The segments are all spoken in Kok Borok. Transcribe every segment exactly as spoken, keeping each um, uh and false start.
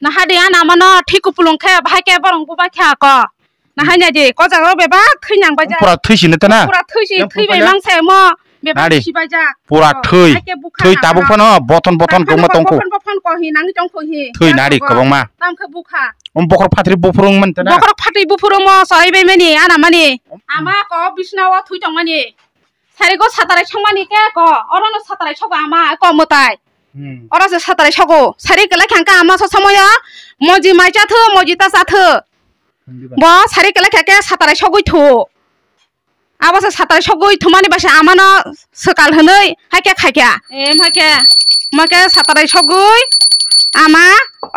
Nahadi ana mano thik kupulung khe bahai khe borong bubai khe ako. Nahai nai di ko jaga bebak thwi nang baijak. Pura thwi sini tana. Pura thwi si yang thwi bai phungkaya mang se mo bebak nadi si baijak. Pura thwi. Hai khe bukha thwi na tabuk mano. Phano bothon bothon tabuk phano bongma tongkho. Bothon bothon ko hi nang tongkho hi. Thwi nari kwbangma. Tam khe bukha. Om bokhorok phatri buphurung man tana. Bokhorok phatri buphurung mo sorai bai mani ana mani. Ama ko bisna o thwi tong mani. Sari go satarai songmani ke ko, oro no satarai sogo ama ko mwtai. Hmm. Oro se satarai sogo. Sari kela khangka ama so somoyo moji mai cha thu, moji ta cha thu. Hindiba. Bo sari kela khake satarai sogoi thu. Abo se satarai sogoi thumani basa ama no swkal hwnwi hai khe khai kha. Em hai khe. Ma khe satarai sogoi ama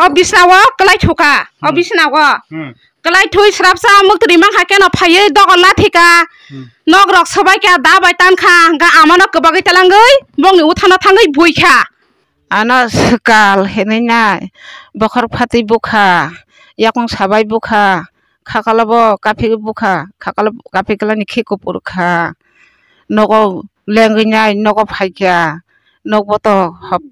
o bisna o kelai thuka. O hmm. Bisna o. Hmm. Kelai thui srapsa muktri mangkha keno phaiwi dogon lathika. Hmm. Nok rok swbai kha da bai tankha hwnkha amano kwbagwi talangwi bongni uthano thangwi buikha. Ano swkal hinwi nai bokhorok phatwi bukha yakung sabai bukha khakalo bo kaphigwi bukha khakalo kaphikla ni khi kupur kha nogo lengwi nai nogo phaikha. Nok botok hop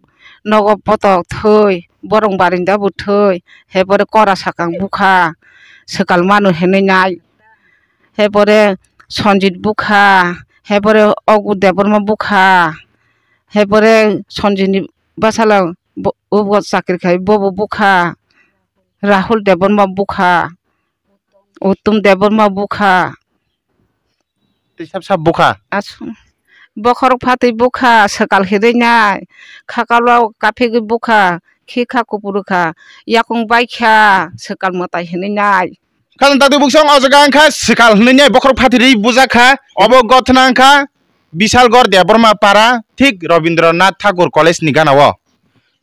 nogo botok thwi borong barinda bo thwi he pore kora sakang bukha swkal manu hinwi nai he pore Sanjit bukha he pore Ogu Debbarma bukha he pore Sanjit ni bwsala bo chakri khai bobo bukha Rahul Debbarma bukha Uttom Debbarma bukha. Tei sab sab bukha. Asu. Bokhorok phatwi bukha, swkal hinwi nai. Khakalo kaphigwi bukha, khikha kupuru kha. Yakung bai kha, swkal mwtai hinwi nai. Khajang tatwi buksong o jaga wngkha swkal hinwi nai bokhorok phatwi rwi bujak kha. Obo gothna wngkha Bishalgarh Debbarma para, thik Rabindranath Thakur College ni gana o.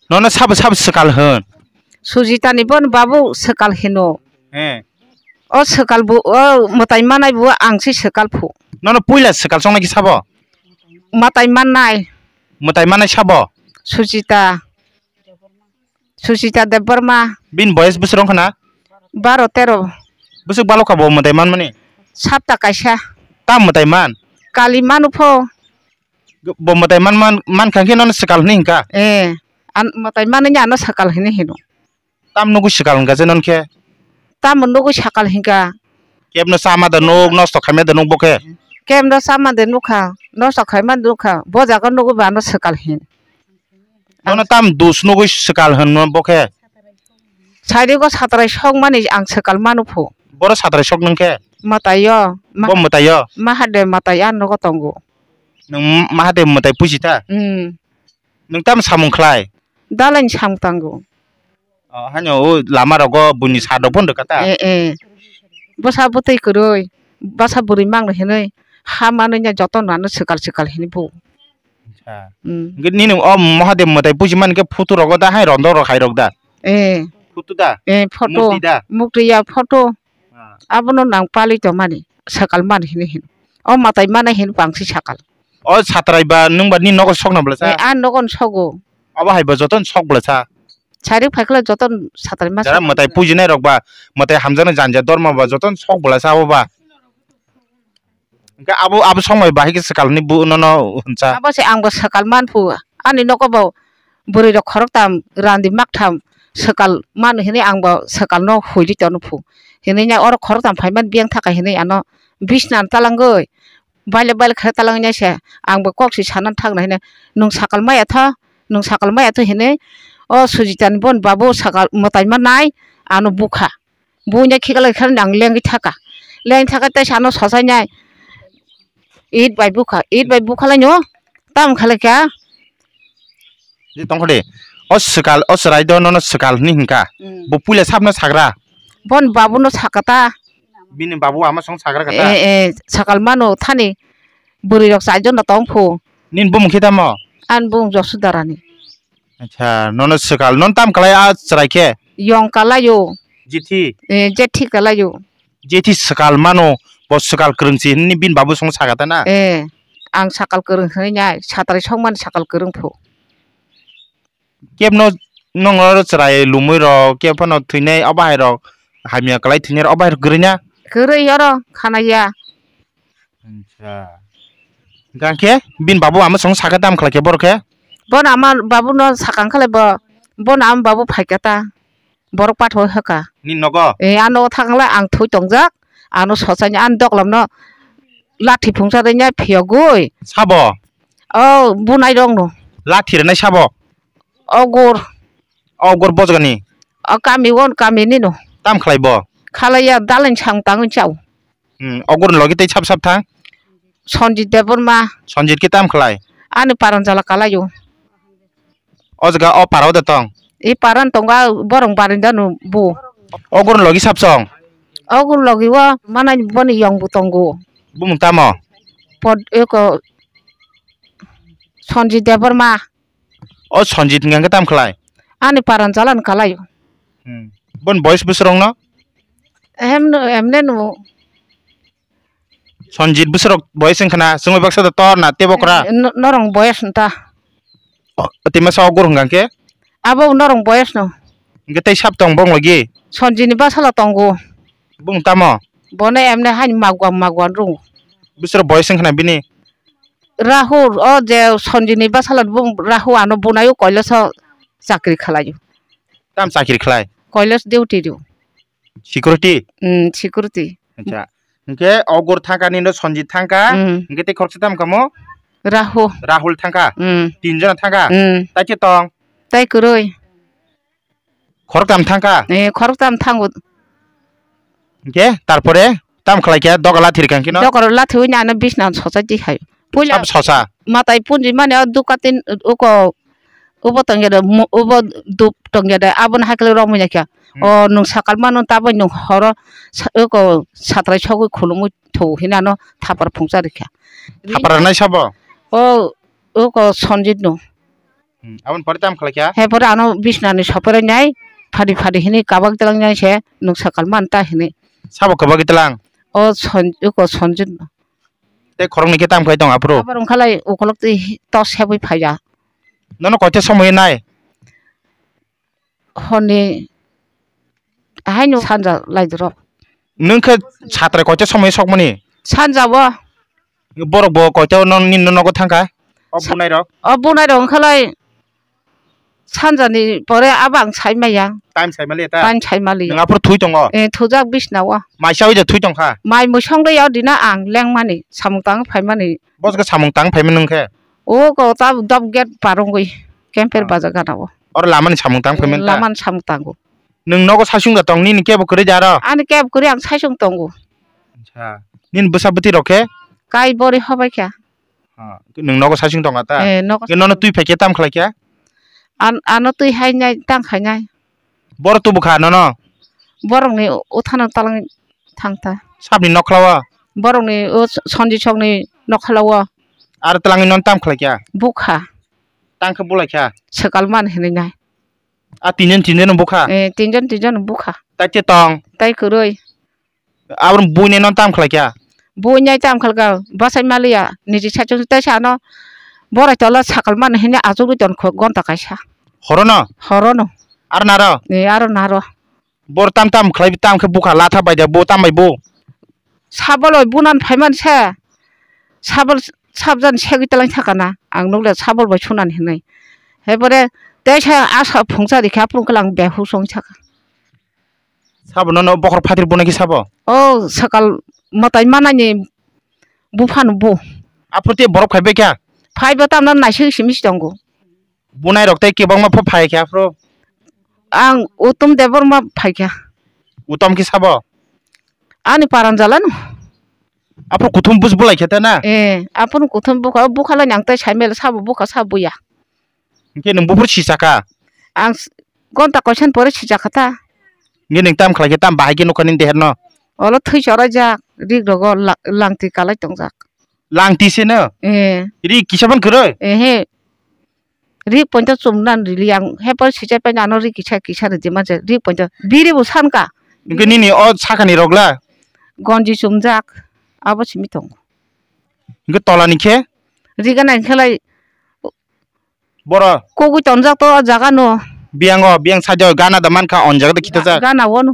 Nono sabo sabo swkal hwn? Sujita ni bon babu swkal hino. He. O swkal bo, o mwtai manai bo ang se swkal phu. Nono puila swkal chongnai khe sabo? Mwtai manai. Mwtai manai sabo? Sujita. Sujita Debbarma. Bini boyes bwswk rong khna? Baro tero. Bwswk balo kha bo mwtai manmani? Sapta kaisa. Tam mwtai man? Kali manu pho. Bo mwtai man, man, man kha khe nono swkal hwnwi hwnkha? Eh, an, mwtai manwi ano swkal hwnwi hino. Tam nugwi swkal hwnkha je non khe? Tamo nugwi swkal hwnkha? Kebno chama da nuk, nosto khaima da nuk bo khe? Kebno chama de nukha, nosto khaima nukha, bo jaga nugwi ba ano swkal hin. Bono tam dus nugwi swkal hwnno bo khe? Sairigo satrai sok mani ang swkal manu phu. Boro satrai sok nung khe? Mwtai yo. Ma-, bo mwtai yo? Mahadev mwtai a nogo tongo. Nwng Mahadev mwtai puji ta? Hmm. Nwng tamo samung khlai? Dalai ni samung tango. O, haino o lama rogo buini sa rok phano rwkha ta? Eh, eh. Bwsa bwtwi kwrwi, bwsa bwrwi mangno hinwi ha manwi nya joto nano swkal swkal hinwi bu. Acha. Hmm. Hwnkhe nini o Mahadev mwtai puji mani khe photo rogo da hai rondok rok hai rok da? Eh. Photo da? Eh, photo. Murti da? Mukti ya photo. Ah. Abono nang pali tongmani, sakal man hini hin. O matai mana hin bangsi sakal. O satrai ba nwng ba ni nogo sokna bwlasa? Eh, a nogo sogo. Abo hai ba joto sok bwlasa? Sari phaikla joto satrai ma. Jara sok. Matai pujinai rok ba, matai hamjaknai janja dorma ba joto sok bwlasa abo ba. Hwnkhe abo, abo songbai bahai khe swkalni bu nono hwnsa. Abo se angbo swkal manphu. Ani nogo bo bwrwi rok khoroktham randi maktham swkal manu hinwi angbo swkalno huidi tongphu. Hinwi oro khoroktham phaimani biyang thaka hinwi ano bisna talangwi baile baile khe talangwi se angbo kok si sanani thangna hinwi nwng swkal maya tho, nwng swkal maya tho hinwi o Sujitani bon babu swkal mwtai manai ano bukha. Buina khiklai khe ang lengwi thaka. Lengwi thaka tei sano sosainai. It bai bukha, it bai bukha laino. Tam khalai kha. Di tongkho de. O swkal, o chwrai do nono swkal hwnwi hwnkha. Mm. Bo puila sabno sagra. Bon babuno sakata. Bini babu ama song sagra kata. Eh, eh, sakal mano thani bwrwi rok chaijon no tongphu. Nini bumung khe tamo? An bumung Josudarani. Acha, nono swkal, non tam kalai a chwrai khe? Yong kalaio. Jithi? Eh, jethi kalaio. Jethi swkal mano, bo swkal kwrwng si hwnwi bini babu song sakata na? Eh, ang sakal kwrwng hwnwi nai, satrai songmani sakal kwrwng phu. Kebno nongo chwrai lumui rok, keb phano thwinai o bahai rok, hamya kalai thwinai rok o bahai rok kwrwi na? Kwrwi oro, khanaya. Acha. Hwnkhe bini babu ama song sakha tam khlai khe borok khe? Bono ama babuno sakang khlai bo, bono ama babu phaikha ta. Borok pathor hwkha. Ni nogo? Eh, ano thangla ang thui tongjak. Ano sochani an doklamno lathi phungsa de nya phiyogwi. Sabo? Oh, bunai rokno. Lathi rwnai sabo? Ogur. Ogur bojgani? O kami won kami nino. Tam khlai bo? Khalaiya dalin sang tangwi chao. Hmm, ogur logi tei sap sap thang? Sanjit Debbarma. Sanjit ke tam khlai? Ani paran jala kalaio. O jaga o para o de tong? I paran tonga borong barinda no bu. Ogur logi sap song? Ogur logi o manai boni yong bu tongo. Bumung tamo? Pod eko Sanjit Debbarma. O Sanjit hingka khe tam khlai? Ani paran jalan kalaio. Hmm. Bon boyes bwswrwng no? Ehem no, emne no. Sanjit bwswrwk boyes wngkha na, chwngwi baksa da tor na tei bokra? Eh, no-, norong boyes nta. O, tei masa ogur hingka khe? Abo norong boyes no. Hingke tei sap tong bong logi? Sanjit ni basala tongo. Bung tamo? Bone emne hain magwa magwa rung. Bwswrwk boyes wngkha na bini? Rahul, o je Sanjini basala bung Rahul ano bunai o Kailash o chakri khalai. Tam chakri khlai? Kailash duty rio. Security? Hmm, security. Acha. Hingke ogur thangka nino Sanjit thangka. Hmm. Hingke tei khoroksa tam kamo? Rahul. Rahul thangka. Hmm. Tin jona thangka. Hmm. Tai khe tong? Tai kwrwi. Khoroktham thangkha? Eh, khoroktham thango. Hingke, tarpore tam khlai khe doga lathir kha hingke no? Doga lathirwi nai ano bisna sochai di khai. Puila sab sosa? Matai punji mani o dukatin uko ubo tongya de, mo-, ubo dup tongya de, aboni hai khe romwi ya kha. Hmm. O nwng sakal mano tabuk nwng horo sa-, uko satrai sogwi khulumwi tho hinano thapar phungsa rikha. Thapar rwnai sabo? O, uko Sanjit no. Hmm, aboni pore tam khlai kha? He pore ano bisnani sopore nai, phadi phadi hini kabak telang nai se, nwng sakal man ta hini. Sabo kabak telang? O son-, uko Sanjit no. Tei khoroknwi khe tam khlai tong aphuru? Abar wngkhalai ukolok twi tos sebwi phaiya. Nono koita somoi nai? Honi haino sanja laidurok. Nwng khe satrai koita somoi sokmani? Sanja o. Borok bo koita no nini nogo thangkha? O sa-, bunai rok? O bunai rok wngkhalai sanjani pore abo ang sai maya. Time sai mali ta? Time sai mali. Nwng aphuru thui tongo? Eh, thujak bisna o. Mai chawi je thui tongkha? Mai musong de ya dina ang lengmani, samung tang phaimani. Bosgo samung tang phaimani nwng khe? O ko ta dop gate parongwi, camper baja gana o. Oro lamani samung tang phaimani ta? Lamani samung tango. Nwng nogo saichung da tong, nini kebo kwrwi da aro? Ani kebo kwrwi, ang saichung tongo. Acha. Nini bwsa bwtwi rok khe? Kai bori hobai kha. Ha, nwng nogo saichung tonga ta? Eh, nogo. Ke nono twi phai khe tam khlai kha? An-, ano twi hai nai, tang khai nai. Boro tubu kha nono? Borokni uthano talang thang ta. Sabni nokhlao? Borokni o Sanjit sokni nokhlao. Aro twlangwi nono tam khlai kha? Bukha. Tang khe bulai kha? Swkal man hinwi nai. A tinjon tinjon bukha? Eh, tinjon tinjon bukha. Tai te tong? Tai kwrwi. Aboni buine no tam khlai kha? Buine tam khlai kha, bachai maliya, niji saichung tei sano borai tola sakal mano hini achugwi ton kho gonta kaisa. Horo no? Horo no. Aro naro? Eh, aro naro. Bor tam tam khlai tam khe bukha latha bai da bo tam bai bo. Sabol bai bunan phaiman se. Sabol sabjan segwi talai thakana. Ang nukle sabol bai sunan hinwi. He pore tei sa asa phungsa rikha phung khe lang behus wng thaka. Sabo nono bokhorok phatri bunai khe sabo? O sakal mwtai manani buphano bu. Aphuru tei borok phai bai kha? Phai bo tamno naisik simi si tongo. Bunai rok tei kebangma pho phai kha aphuru? Ang Uttom Debbarma phai kha. Uttom khe sabo? Ani paran jala no. Aphuru kuthum bus bulai khe ta na? Eh, aphuru kuthum bukha, bukha lai nang tei sai mel sabo bukha sabo ya. Hingke nwng buphuru sijak kha? Ang s-, gonta koisan pore sijak kha ta. Hingke nwng tam khlai khe tam bahai khe nukha nini deher no? Olo thwi choraijak, rik rogo la-, langtwi kalai tongjak. Langtwi se no? Eh. Rik kisa phano kwrwi? Ehe. Rik poito chumnan rili ang, he pore sijak pai ano rik kisa, kisa rwdi manse, rik poito. Biri bo san kha. Hingke nini o sakani rok la? Gonji chumjak, abo simi tongo. Hingke tola ni khe? Rik gana hingke lai Boro. Kogwi tonjak to o jaga no. Biyang o, biyang sajak gana da mankha, on jaga da khitajak. Gana o no.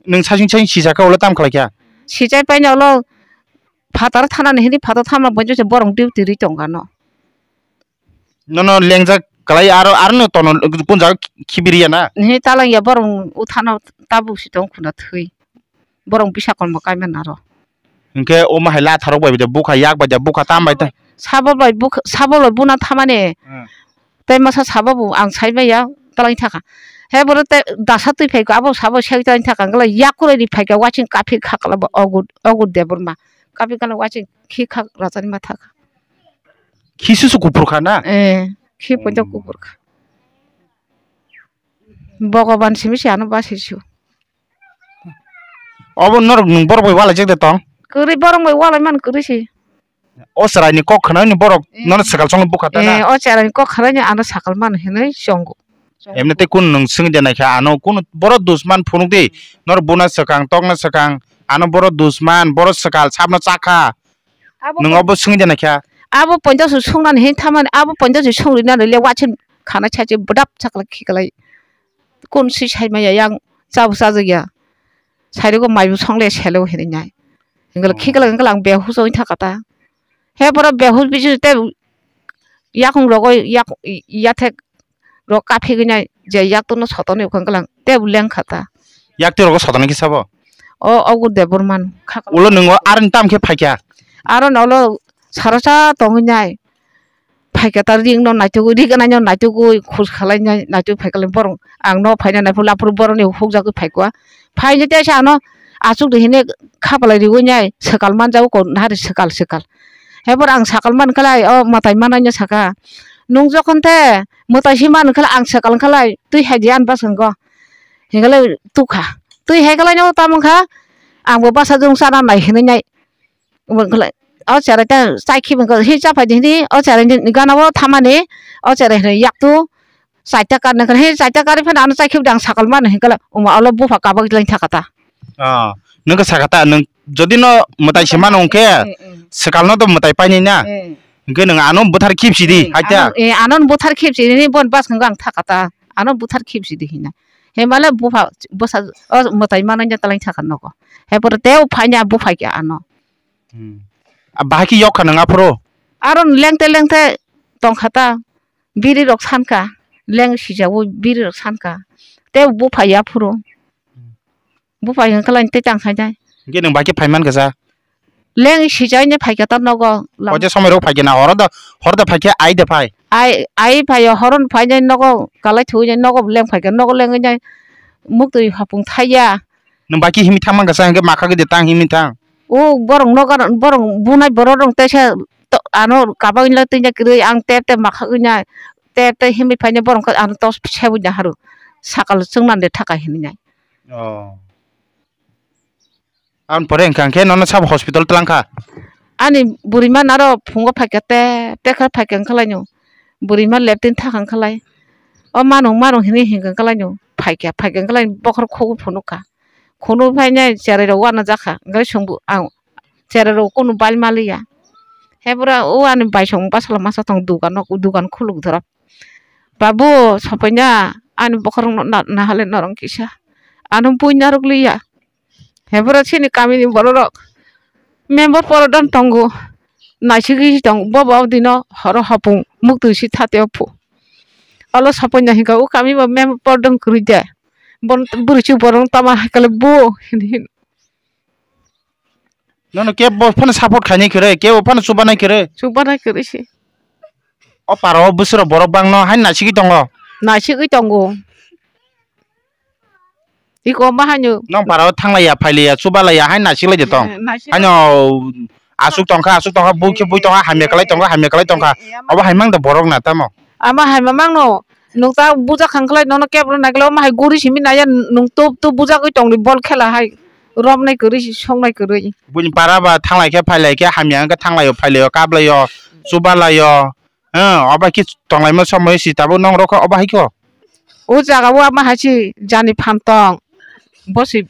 Nwng sasing sasing sijak kha ulo tam khlai kha? Sijai paina ulo phatar thanani hini phatar thamna bonjo se borong duty ri tong gano. Nono lengjak Kalai aro, aro no tono kun jaga khibiriya na? He talang ya borong uthano tabuk si tong khuna thwi. Borong bisa kolmo kaiman aro. Hinkhe omo hai latharok bai de bukha, yak bai de bukha, tam bai ta. Sabo bai bukha, sabo bai buna thamani. Hmm. Tei masa sabo bo ang sai maya talang thaka. He boro te dasa twi phai ko abo sabo sek talang thaka. Ngala yak kore ri phai ka waching kaphik khakla bo ogut, ogut de borma. Kaphik kana waching khi khak rachani ma thaka. Khi susu kuphur kha na? Eh, khi poito kuphur kha. Bhogoban simi se ano basi su. Obo norok nwng borok bai walaijak de tong? Kwrwi borok bai walai man kwrwi se. O chwraini kok khwnani borok nono swkal chongni bukha ta na? Eh, o chwraini kok khwnani ano sakal man hinwi chongo. Emne tei kunu nwng swngwi de naikha ano kunu borok dusman phunuk di. Norok buna swkang tokna swkang ano borok dusman borok swkal sabno chakha. Abo Nwng pon- obo swngwi de naikha? Abo ponchash swngnani hin thamani, abo ponchash swngrina le wachim khana chachi bwdap chakla khiklai. Kun si sai maya yang chabu chajakya. Sairego maibu songle selo hinwi nai. Hingkhe Oh. Khiklai hingkhe ang behus wngwi thaka ta. He borok behus bisi te yakung rogo yak yathek rok kaphigwi nai je yak tono sotoni ukang kalang tei bo leng kha ta. Yak twi rogo sotoni kisa bo? O ogur de borman kha. Ulo nwngo aroni tam khe phaikha? Aro no ulo saro cha tongwi nai. Phaikha ta ring no naitugwi rik anai no naitugwi khus khalai nai naitugwi phaikha borong ang no phaina nai phuru laphuru boroni hukjagwi phaikha. Phaini tei sa ano aswk de hini kha palai riwi nai swkal manjago ko nari swkal swkal. He borok ang sakal man khalai o mwtai manai no saka. Nwng jokhon te mwtai si man khalai ang sakal khalai twi hai di ani bwskango. Hinkhale tukha. Twi hai khalai no tamo kha ang bo bwsa jung chana nai hinwi nai. Bo khalai o cherai ta chai khi bo hi cha phai di hini o cherai ni gana o thamani o cherai hinwi yak tu. Chaita kar nang khe, he chaita kar phano ano chai khibda ang sakal mano hinkhe, omo alo bupha kabak lai thaka ta. Ah, nang khe saka ta, nang jodi no mwtai se mano hwnkhe, eh, eh, swkal no to mwtai painai na. Eh. Hwnkhe nang ano buthar khibsi di, eh, haita. Ano, eh, ano buthar khibsi di, bon bas kang ang thaka ta. Ano buthar khibsi di hina. He male bupha, bwsa, o mwtai mano nya talai thaka nogo. He pore teo phaina buphai khe ano. Hmm. A bahai khe yok kha nang aphuru? Aro lengte lengte tong kha ta. Biri rok san kha, leng sijao biri rok san kha. Tei bupha ya phuru. Bupha hwn khe laini tei tang khai nai. Hwnkhe nwng bai khe phai man kha sa? Leng sijai nai phai kha ta nogo. Koite somoi rok phai khe na horo da, horo da phai khe ai da phai. Ai, ai phai ya horo phai nai nogo kalai thwi nai nogo leng phai kha nogo leng nai muktwi hapung thai ya. Nwng bai khe himwi thang man kha sa hwnkhe makha gwi de tang himwi thang. O borok nogo borok bunai borok rok tei sa to ano kabang le twi nai kwrwi ang tep tep makha gwi nai. Tep tep himwi phainai borok khe ano tos sebui da haru sakal chwngmani de thaka hinwi nai. Oh. Aboni pore hwnkha hwnkhe nono sabo hospital twlang kha? Ani bwrwi ma naro phungo phaikha tep tep khe phaikha wngkha laino. Bwrwi ma leptin thaka wngkha lai. O manung manung hinwi hinkha wngkha laino. Phaikha phaikha wngkha lai bokhorok khogwi phunukha. Khunui phainai cherai rok uanajak kha, hwnkhe chwngbo ang cherai rok kunu bail maliya. He bwrwi o ani baisong bwsala masa tong dugan o, dugan khuluk dorop. Babu, sopaina ani bokhorok no na, nahale norong kisa. Ano bui narwk liya. He bwrwi chini kamini bororok member porodon tongo. Naisigwi tong bobo dino horo hopung muktwi si thate ophu. Olo sopaina hinka o kami bo member porodon kwrwi de. Bon bwrwi si borong tama hai kale bo hin hin. Nono kebo phano support khainai khe re, kebo phano chubanai khe re. Chubanai kwrwi se. O para o bwswrok borok bangno hai nasigwi tongo. Nasigwi tongo. Iko ma haino. Nong para o thanglaiya, phailaiya, chubalaiya hai nasiglai de tong. Eh, nasik. Haino aswk tongkha, aswk tongkha, bui khe bui tongkha, hamya kwlai tongkha, hamya kwlai tongkha. Eh, eh, ama. Obo hai mang de borok na tamo. Ama hai ma mangno. Nwng ta buja khang khlai nono kebro nai khlai omo hai guri simi nai ya nwng tup tup buja gwi tong di bol khela hai romnai kwrwi songnai kwrwi. Buini para ba thanglai khe phailai khe hamya wng khe thanglaio phailaio kablaio chubalaio. Hwng obo khe tonglaima somoi si tabuk nong rw kha obo hai kho. O jaga o ama hai se jani phan tong bo se.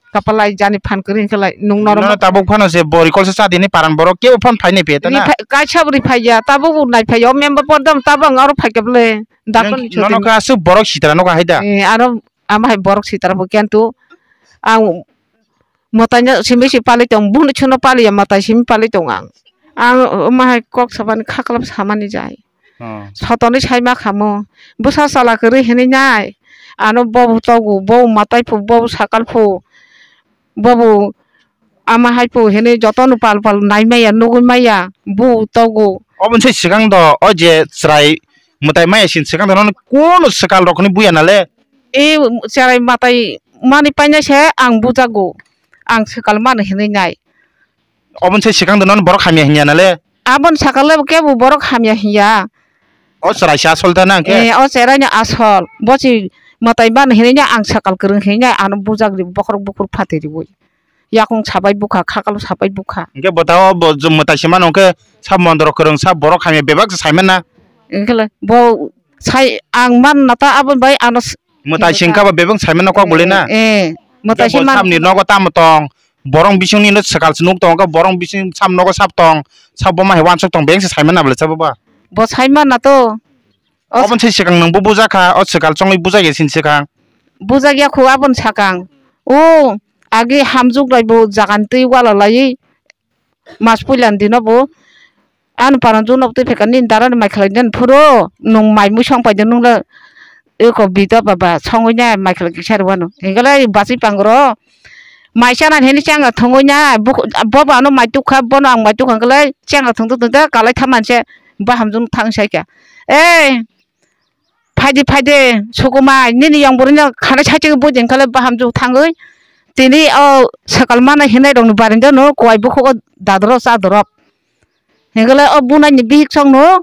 Kapalai jani phan kwrwi hwnkhe lai nwng norok. Nono tabuk phano se bori kolsa cha dini paran borok kebo phano phainai phe ta na. Kaisa bo ri phaiya tabuk bo nai phaiya o member pordom tabuk ang aro phaikha bwle. Daktor ni nono kha aswk borok sitra no kha hai da. Eh, aro ama hai borok sitra bo kento ang mwtai no simi si pali tong buno chuno pali ya mwtai simi pali tong ang. Ang ama hai kok sabani khaklap samani jai. Oh. Sotonwi saima khamu. Bwsa chala kwrwi hinwi nai. Ano bobo togo, bobo matai phu, bobo sakal phu, bobo ama hai phu hinwi jotono pal pal nai maya, nugwi maya, bu togo. Oboni sai swkang do, o je chwrai mwtai maya sin swkang do, nono kunu swkal rok hinwi buya nale? E chwrai mwtai mani painai se ang bujago, ang swkal mano hinwi nai. Oboni sai swkang do nono borok hamya hinya nale? Aboni sakal le kebo borok hamya hinya. O chwrai se asol ta na hwnkhe? Eh, o chwrai ni asol. Bo si mwtai mano hinwi ang sakal kwrwng hinwi ano bujak ri bokhorok bukhur phatwi riwi. Yakung sabai bukha, khakalo sabai bukha. Hwnkhe bo ta o bo mwtai se mano hwnkhe sa mondro kwrwng sa borok hamya bebak se sai mana? Hwnkhe le bo sai ang man na ta aboni bai ano s-, mwtai hwnkhe singkha ta bo bebak sai mana kok bole na? Eh, eh, mwtai se man. Samni nogo tamo tong? Borok bisingni no swkal se nuk tongo, borok bising sam nogo sap tong, sap bo ma hai wansuk tong, beng se sai mana bole sabo ba? Bo sai mana to. O oboni sai swkang nwng bo bujak kha, o swkal chongwi bujak ya sini swkang. Bujak ya khu aboni sakang. O agi hamjuk rai bo jagan twi wala laiwi mas puila ni dino bo. Ani parang jun nok twi phaikha nini dara ni mai khlai den phuru nwng mai mui song paide nwng le eko bida baba songwi nai mai khlai kisa rwano. Hingle bachwi pangro mai chana hini changa thwngwi nai bo bo ano mai tukha bono ang mai tukha hingle changa thwngtwi thwngtwi kalai tha manse bahamjwng thang saikha. Ei phaidi phaidi sukumai nini yong burino khana saitwi bujing kale bahamjwk thangwi tini o swkal mana hinai rokni barinda no kuai bukhugo dadoro chadorok. Hingle o bunaini bihik songno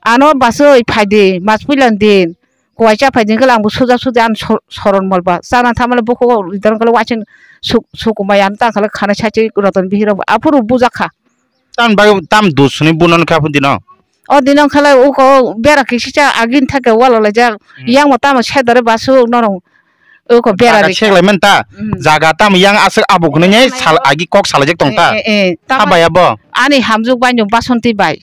ano bachwi phaidi mas puilani din kuai cha phaidi hingle angbo suja suja ano so-, soron molba chana thamale bukhugo ridar kale waising suk-, sukumai ano tangkale khana saitwi roton bihirok aphuru bujakha. Tamni bagwi tam dus hwnwi buno khe aphuru dino? O dino khe lai uko bera kisicha agini thake wala laijak. Hmm. Yang bo tamo sedare basuk norong uko bera jaga rikha. Seklai mani ta? Hmm. Jaga tamo yang aswk abuk hwnwi sal agi kok salaijak tong ta? Eh, eh, eh, tamo. Habaya bo? Ani hamjwk bai no Basonti bai.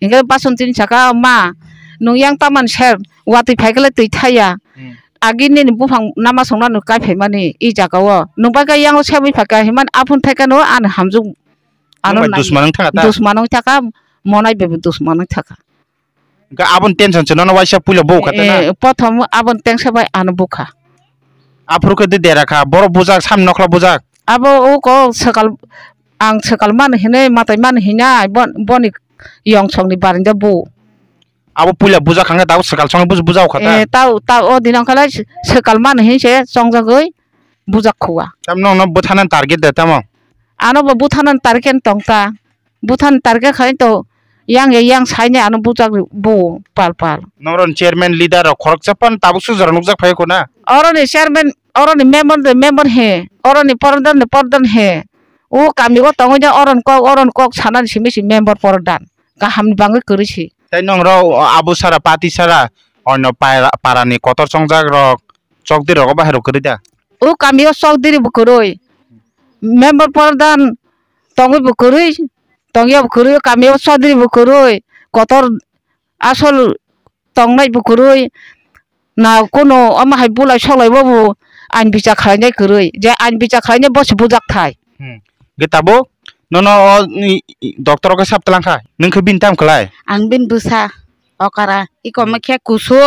Hingke Basonti ni saka ma nwng yang tamani ser watwi phai khe lai twi thaya. Hmm. Agi nini buphang nama songna nwng kai phaimani i jaga o. Nwng bai khe yang sebwi phai kha himani aphun thai khe no ani hamjwk. Ano nai dusman wng thaka ta? Dusman wng thaka, monai bebo dusman wng thaka. Hingke aboni tension se nono waisa puila bo kha ta na? Eh, prothom aboni tension bai ano bukha. Aphuru khe de dera kha, borok bujak, sam nokla bujak. Abo uko swkal, ang swkal mano hinwi, matai mano hinai, bon-, boni yong songni barinda bo. Abo puila bujak kha khe tabuk swkal songni buj-, bujak kha ta? Eh, tao, tao o dino khe lai swkal mano hin se chongjagwi. Bujak khua. Tam nokno bwthanani target de tamo? Ano bo bwthanani target tong ta. Bwthan target khai to yang ya yang saini ano bujak bo pal pal. Noroni chairman leader rok khoroksa pan tabuk sujaro nukjak phai khuna? Oroni chairman, oroni member de member he, oroni pordhan de pordhan he. O kami o tongwi de oron kok, oron kok sanani simi si member pordhan. Kaham ni bangwi kwrwi si. Tai nong ro abo sara pati sara onno para, parani kotor chongjak rok chokdiri rogo bahai rok kwrwi da? O kamio chokdiri bo kwrwi, member pordhan tongwi bo kwrwi, tongya bo kwrwi, o kamio chokdiri bo kwrwi, kotor asol tongnai bo kwrwi, na kono omo hai bulai soklai bo bo ain bichar khlainai kwrwi, je ain bichar khlainai bo se bujak thai. Hmm. Ge tabuk nono o, i, i, doctor o khe sab tlang kha, nwng khe bini tam khlai? Ang bini bwsa okara, iko hmm, khe kusu.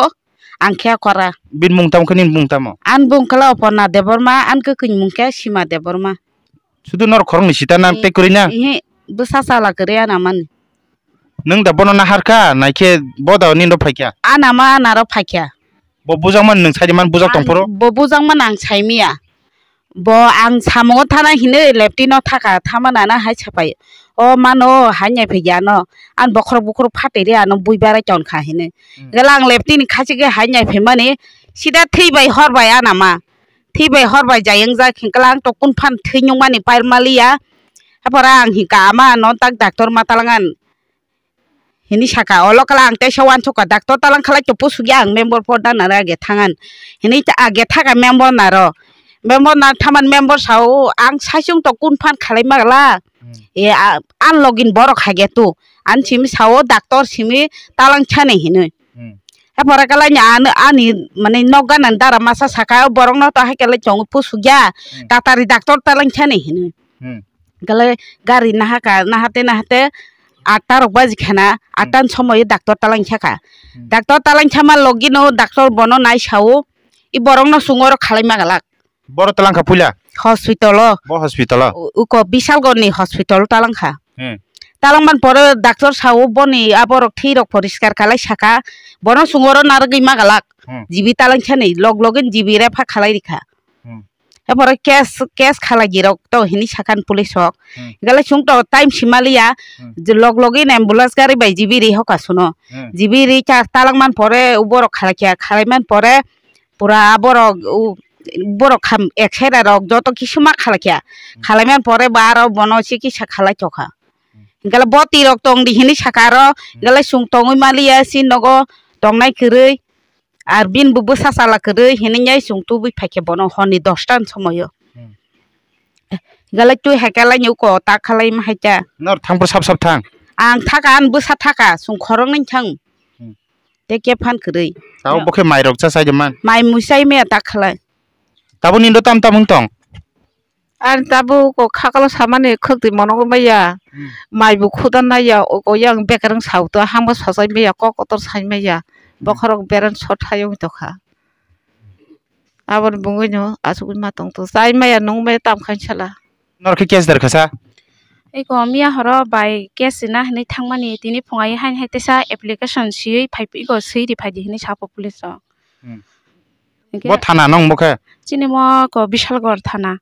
Ang khe kora. Bini mung tamo khe nini mung tamo? Ani bung khe Oporna Debbarma, ani kwkhwini mung khe Sima Debbarma. Sudu norok khoroknwi sita na tei kwrwi na? Ihi, bwsa chala kwrwi ana mani. Nwng da bono nahar kha, naikhe bo da nini rok phai kha? Ana ma ana rok phai kha. Bo bujak mani nwng sai di mani bujak tong phuru? Bo bujak mani ang sai miya. Bo ang samungo thana hinwi leptino thaka, thamana na hai sapai. O mano hai nai phai ya no. An bokhorok bokhorok phatwi ri ano bui barai ton kha hinwi. Hmm. Gela ang leptini khachigwi hai nai phai mani sida thwi bai hor bai ana ma. Thwi bai hor bai jai wngjak hingkhe ang to kun phan thwi nung mani pair maliya. Hapora ang hingka ama no tak doctor ma talangan. Hini saka, olo kala ang teisa uansukha, doctor talang khalai to pusukya ang member pordhan naro age thangan. Hini ta age thaka member naro. Member na thaman member sao, ang saichung to kun phan khalai magla. Hmm. E, a, an login borok hage tu. An simi sao, doctor simi talang chane hinui. Hmm. Hepora kala nya an, ani, mane, nokga nan dara masa saka, borok no to hai kala chong pusukya. Hmm. Tatari doctor talang chane hinui. Hmm. Kala gari nahaka, nahate, nahate, atta rok baji khana, atta ni somoyo doctor talangsa kha. Hmm. Doctor talangsa ma logi no doctor bono nai sao, i borok no chungo oro khalai ma galak. Boro talangkha puila? Hospital o. Bo hospital o? U-, uko Bishalgarh ni hospital o talangkha. Hmm. Talangman pore doctor sao boni aborok thwi rok poriskar khalai saka, bono chungo oro narwgwi ma galak. Hmm. Jibi talangsa ni log login jibi refer khalai rikha. Hmm. Epore case, case khalai jirok to hini sakan police rok. Hmm. Gale sung to time simaliya, hmm, je log login ambulance gari bai jibi ri hoka suno. Hmm. Jibi ri cha talangman pore uborok khalai kya, khalai man pore pura borok u-, borok ham ek side rok joto kisu ma khalai kya. Hmm. Khalai man pore ba aro bono chikisa khalai tokha. Hmm. Gale boti rok tong di hini saka aro, hmm, gale sung tongwi maliya si nogo tongnai kwrwi. Ar bini bo bwsa chala kwrwi hinwi chwng tubui phaikhe bono horni dosta ni somoio. Hmm. Galai twi hai khe laini uko ta khalai ma hai khe. Nor thang phuru sap sap thang. Ang thaka, ani bwsa thaka, chwng khoroknwi thang. Hmm. Tei khe phan kwrwi. Tabo bo khe mai rok cha sai de man. Mai mui sai maya ta khalai. Tabo nindo tam tam wng tong. Ani tabuk o khakalo samani khwktwi monogwi maya. Hmm. Mai bo khuda naiya, o yang bekereng sauto, hangbo sojai maya, kok kotor sai maya. Hmm. Bokhorok beren sot hai wng tokha. Aboni bungwi no achugwi ma tongto. Chai maya, nung maya, tam khain sala. Nor khe case der khasa? Eko miya horo bai case rina hinwi thangmani, tini phungai hain hai teisa application swiwi phai, eko swi ri phaidi hinwi sabo police rok. Hmm. Hingke bo thana nong bo khe? Chini mo ko Bishalgarh thana.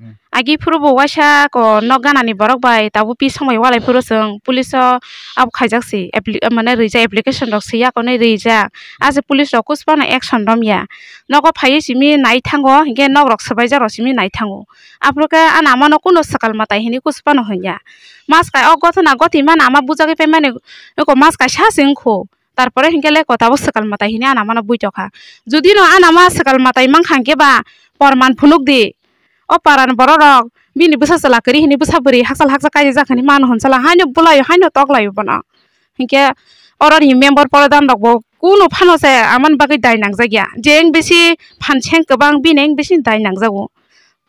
Hmm. Agi phuru bo waisa ko nok gana ni borok bai tabuk pi somoi walai phuru chwng police o abo khaijak si appli-, mane rijak, application rok swi ya konwi rijak. Ase police rok kuchupano action romya. Nogo phaiwi simi nai thango, hingke nok rok swbaijak rok simi nai thango. Aphuru khe ani ama no kunu swkal mwtai hinwi kuchupano hwnya. Mas kai o gothona gothi mani ama bujagwi paimani eko mas kaisa se wngkho. Tarpore hinkhe le kotabo swkal mwtai hinwi ani ama no buitokha. Jodi no ani ama swkal mwtai mankha hinkhe ba porman phunukdi. O parani borok rok bini bwsa chwla kwrwi hinwi bwsa bwrwi hakchal hakchal kaijak jak hinwi mano hwn chala haino bwlaio haino toklaio bono. Hinkhe oroni member prodhan rok bo kunu phano se amani bagwi dai nangjakya. Je wng bisi phan seng kwbang bini wng bisi dai nangjago.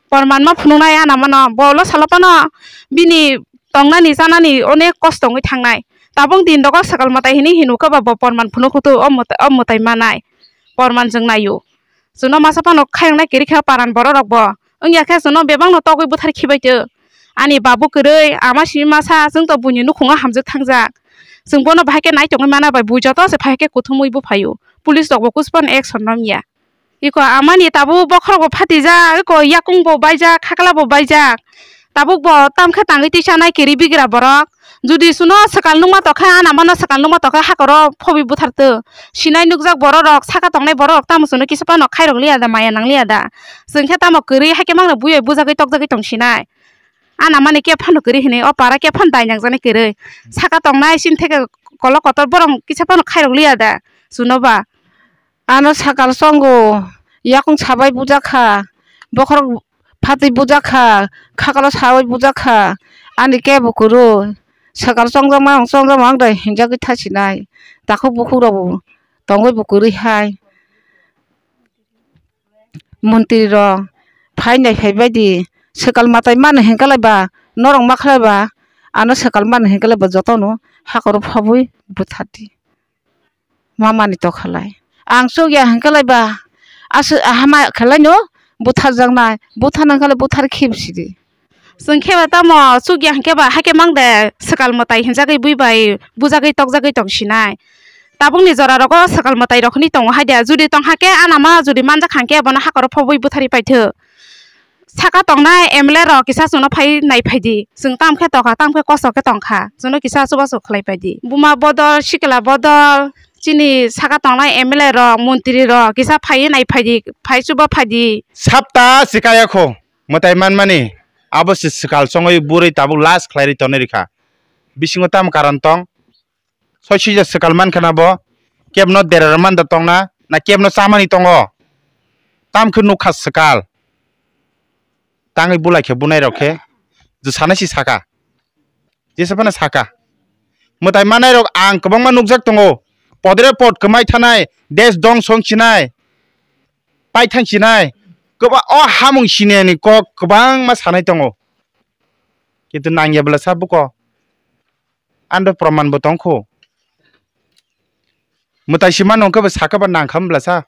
Porman ma phunuknai ani ama no, bo lo salo phano bini tongnani chanani onek kosto wngwi thangnai. Tabuk din dogo swkal mwtai hinwi hinwi khe ba bo porman phunuk hutu o mwtai, o mwtai manai. Porman chwng naio. Chwngno masa phano khayoknai kwrwi khe paran borok rok bo. Wngya khe chwngno bebak no togwi bwthar khibai tw. Ani babu kwrwi, ama simi masa, chwng to buini nukhungo hamjwk thangjak. Chwng bono bahai khe nai tongwi mana bai bui joto se phai khe kuthumwi buphaio. Police rok bo kuchupano action romya. Iko amani tabuk bokhorok bo phatijak, iko yakung bo baijak, khakla bo baijak. Tabuk bo tamkhe tangwi tisa nai kiri bigra borok. Judi suno swkal nukma tokha, ani ama no swkal nukma tokha, hakoro phobwi buthartw. Sinai nukjak borok rok, saka tongnai borok rok tamo suno kisa phano khairok liya da, maya nang liya da. Chwng khe tamo kwrwi, haikhe mangno buibai bujagwi tokjagwi tong sinai. Ani ama ni khe phano kwrwi hinwi, o para khe phano dai nangjaknai kwrwi. Saka tongnai, sini theke kolok kotor borok kisa phano khairok liya da, suno ba. Ano sakal chongo, yakung sabai bujakha, bokhorok phatwi bujakha, khakalo sabai bujakha, ani kebo kwrwi. Sakal chongjakma ang chongjakma ang dai hinjagwi thasinai, takhuk bukhuk rokbo tongwi bo kwrwi hai. Montri rok phai nai phai baidi, swkal mwtai mano hinkhe lai ba, norok ma khlai ba, ano swkal mano hinkhe lai ba jotono hakoro phobwi buthardi. Mamani tokhalai. Ang chukya hinkhe lai ba, aswk hama khe laino butharjaknai, butharna hinkhe lai buthar khibsidi. Chwng khe ba tamo chukya hinkhe ba, haikhe mang de swkal mwtai hinjagwi bui bai bujagwi tokjagwi tong sinai. Tabukni jora rogo swkal mwtai rok hinwi tongo haide, judi tong hakhe ani ama judi manjak kha hinkhe bono hakoro phobwi butharwi paitho. Saka tongnai M L A rok kisa chwngno phai nai phaidi. Chwng tamo khe tokha, tamo khe kosto khe tongkha. Chwngno kisa chubachu khlai paidi. Buma bodol, sikla bodol, chini saka tongnai M L A rok, montri rok kisa phaiwi nai phaidi, phai chuba phaidi. Sapta sikaya kho, mwtai manmani, abo se swkal chongwi bwrwi tabuk last khlai ri tonwi rikha. Bisingo tamo karon tong? Soi sijak swkal mankha na bo? Kebno derera manda tongna, na kebno chamani tongo? Tamkhe nukha swkal. Tangwi bulai khe bunai rok khe je sanai si saka. Jesa phano saka. Mwtai manai rok ang kwbangma nukjak tongo. Podre pod kwmai thanai, desh dong song sinai, paithang sinai. Kwba-, o hamung sinani kok kwbangma sanai tongo. Kintu nangya bwla sa buko. Ando proman bo tongkho. Mwtai si mano hwnkhe bo sakhe bo nangkha mblasa.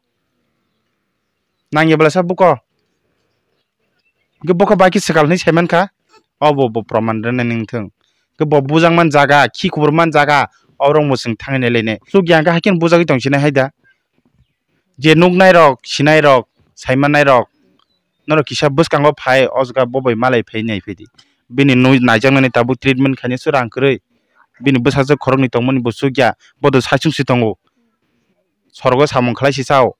Nangya blasa buko. Hwnkhe buko bai khe swkal hinwi saimankha. Obo bo proman rwnani wngthung. Hwnkhe bo bujak man jaga, khi kubur man jaga, oborok mwswng thangwi nailainai. Chukya hwnkhe haikhe bujagwi tongsinai haida. Je nuknairok, sinairok, saimannai rok, norok kisa bwskango phai, o jaga bo bai malai phai nai phaidi. Bini nui naijaknani tabuk treatment khainai se rang kwrwi. Bini bwsajwk khoroknwi tongmani bo chukya, bodo saichung se tongo. Sorgo samung khlai se chao.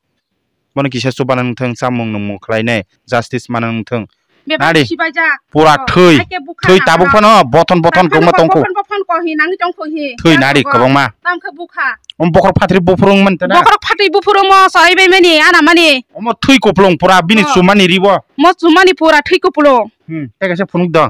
Bono kisa chubana wngthung, chamung nwngmung khlainai, justice mana wngthung. Bebak nari, sibaijak. Pura oh, thwi. Hai khe bukha thwi na tabuk phano bothon bothon tang khe kongma tongkho. Bothon bothon kohi nangwi tongkho hi. Thwi nari kwbangma. Tang khe bukha. Om bokhorok phatri buphuru wng mantana. Bokhorok phatri buphuru mo soi bai mani ana mani. Omo thwi kuplung pura bini oh, chumani ribo. Mo chumani pura thwi kuplung. Hmm, tei kaisa phunuk do.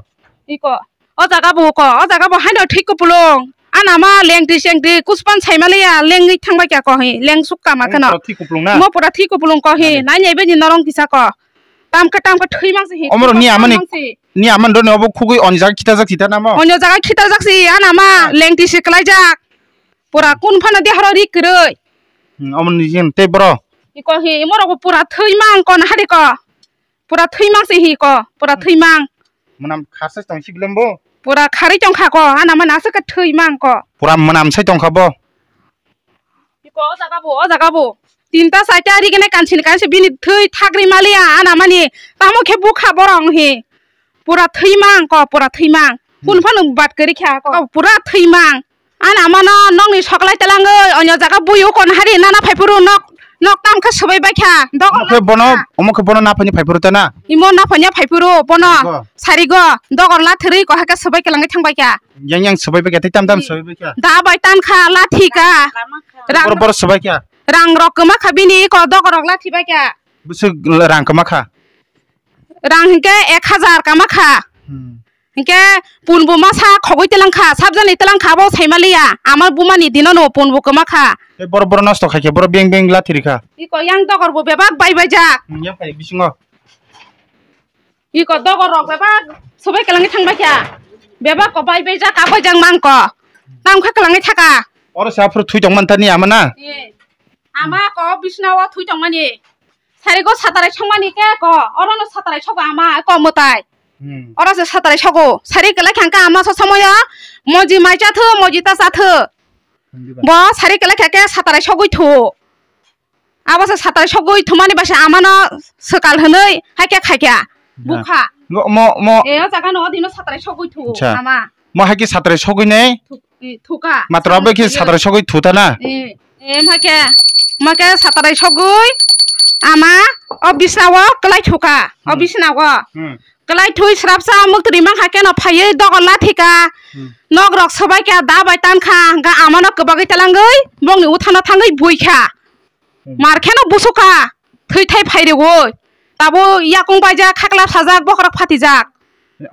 Iko. O jaga bo ko, o jaga bo haino thwi kuplung. Ana ma lengti sengti kuspan saimaliya lengwi thangbai kya kohi, leng sukka ma kheno. Pura thwi kuplung na? Mo pura thwi kuplung kohi, nai nai beni norong kisa ko. Tam khe tam khe thwi mang se hi. Omoro ni amani, ni amani doni obo khugui onjak khitajak thita namo? Onyo jaga khitajak si, ana ma lengti si klaijak. Pura kun phano de horo ri kwrwi. Hmm, omoni jin tei bro. Iko hi, imoro bo pura thwi mang kon hari ko. Pura thwi mang se hi ko, pura thwi mang. Mwnam kharsa tong si bilembo. Pura khari tong kha ko, ana mana se ka thwi mang ko. Pura mwnam sai tong kha bo. Iko o jaga bo, o jaga bo. Tinta saita ri gene kansin kansi bini thwi thagri maliya, ana mani tamo khe bukha borong hi. Pura thwi mang ko, pura thwi mang. Kun phano bat kari kha ko, pura thwi mang. Ana mano nokni soklai telangoi, onyo jaga buyu kon hari nana phaiphuru nok, nok tam khe swbai bai kha. Dogor omo khe bono, omo khe bono naphani phaiphuru ta na? Imo naphanya phaiphuru bono sarigo, dogor la thwrwi ko hake swbai kelangwi thangbai kha. Yang yang swbai bai kha, tei tam tam swbai bai kha. Da bai tan kha, lathi kha. Rang bor bor swbai kha. Rang rok kwma kha bini ko dogor rok lathi bai kha. Bwswk rang kwma kha. Rang hinkhe ek hajar kama kha. Hmm. Hinkhe punbo masa khogwi telang kha, sabjani telang kha, abo saimaliya. Ama bumani dinono punbo kwma kha. Tei borok borok nosto khai khe, borok beng beng lathi rikha. Iko yang dogor bo bebak bai bai jak. Hmm, yang phai bisingo. Iko dogor rok bebak sobai kelangwi thangbai kha. Bebak ko bai bai jak, abai jak mang ko. Tam kha kelangwi thaka. Oro se aphuru thui tong man thani ama na? Ye. Ama ko bisna o thui tong mani. Sarigo satarai songmani ke ko, orono satarai sogo ama ko mwtai. Hmm. Oro se satarai sogo, sari kwlai kha hwnkhe ama so somoyo moji mai chathu, moji ta chathu. Hindiba. Bo sari kwlai kha khe satarai sogwi thu. Abo se satarai sogwi thumani bai se amano swkal hwnwi hai khe khai kha. Bukha. Mo, mo, mo. E, o jaga no, o dino satarai sogwi thu ama. Mo hai khe satarai sogwi nei? Thu-, e, thuka. Matro abo khe satarai sogwi thuta na? E, e, ma khe, ma khe satarai sogwi ama o bisna o kwlai thuka. O bisna o. Hmm. Kwlai thui srapsa muktri mang kha keno phaiwi dogor lathi ka. Hmm. Nok rok swbai kha, da bai tan kha, hwnkha amano kwbagwi talangwi bongni uthano thangwi bui kha. Hmm. Mar kheno busu kha, thwi thai phai rwui. Tabo yakung baijak, khakla sajak, bokhorok phatijak.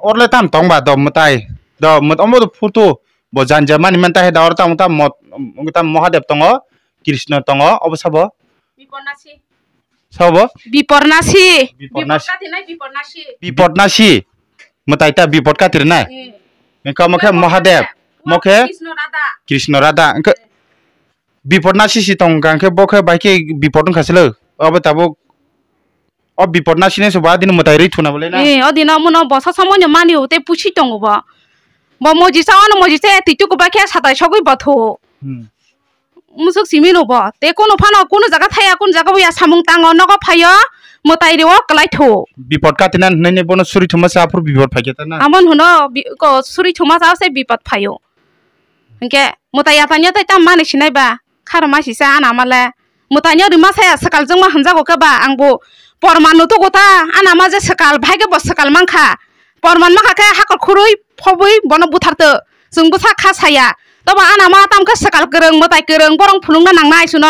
Orle tam tong ba do mwtai. Do mwt-, omo do photo bo janja mani man ta he da or tam tam mot-, tam Mahadev tongo, Krishna tongo, obo sabo? Bipornasi. Sabo? Bipornasi. Bipornasi. Bipor katinai Bipornasi. Bipornasi. Mwtai ta bipot katirnai. Eh. Engka mo khe Mahadev, mo khe Krishna Radha. Krishna Radha. Engka Bipot nasi si tong kha, hwnkhe bo khe bai khe bipot wngkha se le. Obo tabuk o bipot nasi ne se bo adino mwtai rwi thuna bo le na. Eh, o dino muno bo sa samoino mani o tei pusi tongo bo. Bo moji sa, ono moji se twi tuku bai khe satai sogwi bo thu. Hmm. Musuk simi no bo. Tei kunu phano kunu jaga thaya, kunu jaga bo ya samung tango, nogo phaio, mwtai rwo kwlai thu. Bipot katina hinwi bono suri thuma se aphuru bipot phai khe ta na. Amon hwno bi-, ko suri thuma sa se bipot phaio. Hwnkhe mwtai yaphaino tei tamo manwi sinai ba? Kharma sisa ana male. Mwtaino rwma saya swkal jwngma hwnjago khe ba? Ang bo porman no tugo ta, ana ma je swkal, bahai khe bo swkal mankha. Porman mankha khe hakor khurui phobwi bono buthartw. Chwng bwsa kha saya. Tobo ana ma tamo khe swkal kwrwng, mwtai kwrwng, borok phunukna nangnai suno.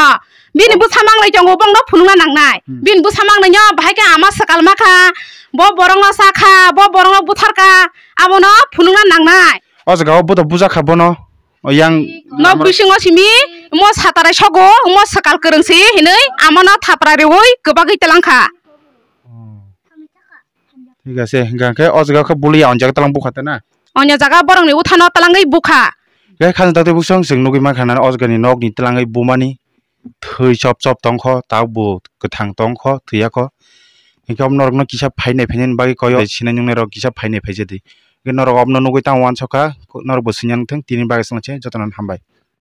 Bini bwsa manglai tongo, bongno phunukna nangnai. Hmm. Bini bwsa manglaino bahai khe ama swkal makha, bo borokno sakha, bo borokno butharkha, abono phunukna nangnai. O jaga o bodo bujakha bono. O yang nok bisingo simi mo satarai sogo, mo swkal kwrwng si hinwi amano thapra rewi kwbagwi twlang kha. Oh. Thik ase, hingka khe o jaga khe buli ya, o jaga twlang bukha ta na? Onyo jaga borokni uthano twlangwi bukha. Khe khajang taktwi buksong chwng nugwi mankha nani o jagani nokni twlangwi bumani thwi chop chop tongkho, tabuk bo kwthang tongkho, thwiyakho. Hinkhe omo norokno kisa phainai phainani bagwi koyo sinai nungnairok kisa phainai phaijadi. Hinkhe norok omono nugwi tamo uansukha, norokbo swinani thung, tini bagwi swngchin jotono hambai.